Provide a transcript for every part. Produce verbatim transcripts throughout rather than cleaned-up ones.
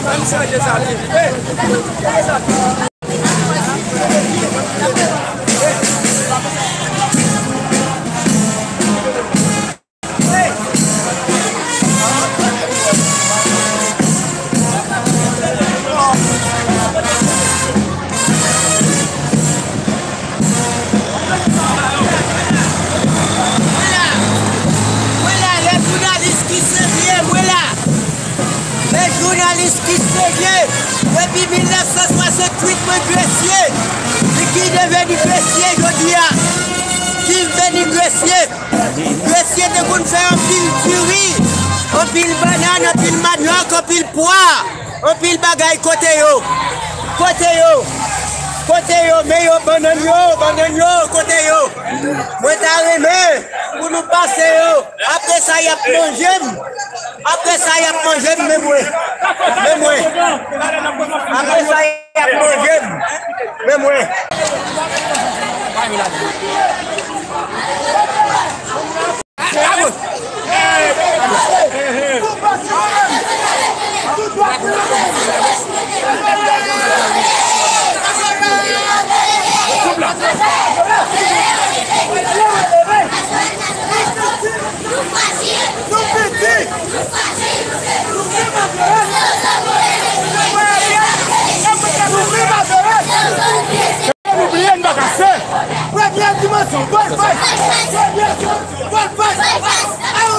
Ann chanje sa li. Hey! Mwen la, mwen la, lè jounalis ki serye, mwen la. Lè jounalis ki serye, depi mil nèf san swasanntuit, mwen Gresye. Li ki deveni Gresye jodi a. Ki veni Gresye. Gresye te konn fè anpil diri, anpil bannann, anpil manyòk, anpil pwa, anpil bagay. Kote yo? Kote yo? Kote yo? Men yo, bannann yo, bannann yo, kote yo? Mwen ta renmen pou nou pase yo. Apre sa, y ap manje m. Apre sa, y ap manje m, men mwen. Men mwen. Apre sa, y ap manje m, men mwen. Nou bliye n pa kase. Premyè dimansyon, Volfès. Premyè dimansyon, Volfès. Awo!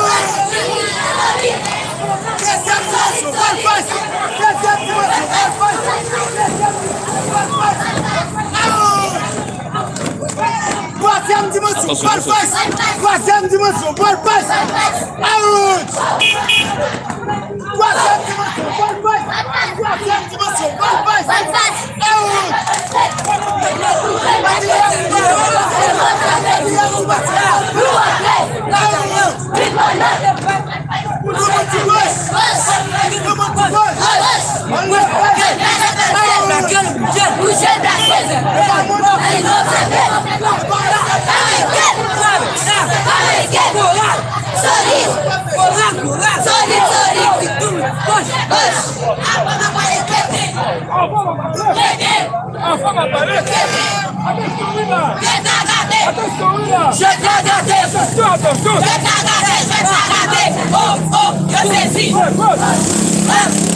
Dezyèm dimansyon, Volfès. Dezyèm dimansyon, Volfès. Dezyèm dimansyon, Volfès. Awo! Twazyèm dimansyon, Volfès. Twazyèm dimansyon, Volfès. Awo! Twazyèm dimansyon, Volfès. Twazyèm dimansyon, Volfès. Awo! Solid! Solid, solid! Goch! Goch! Anvan m ap pale, tete! Anvan m ap pale, tete! Anvan m ap pale, tete! Atansyon, wi la! Atansyon, wi la! Jèt la gate! Atansyon, atansyon! Jèt la gate! Jèt la gate! Oh, oh, yo sezi! Goch! Goch!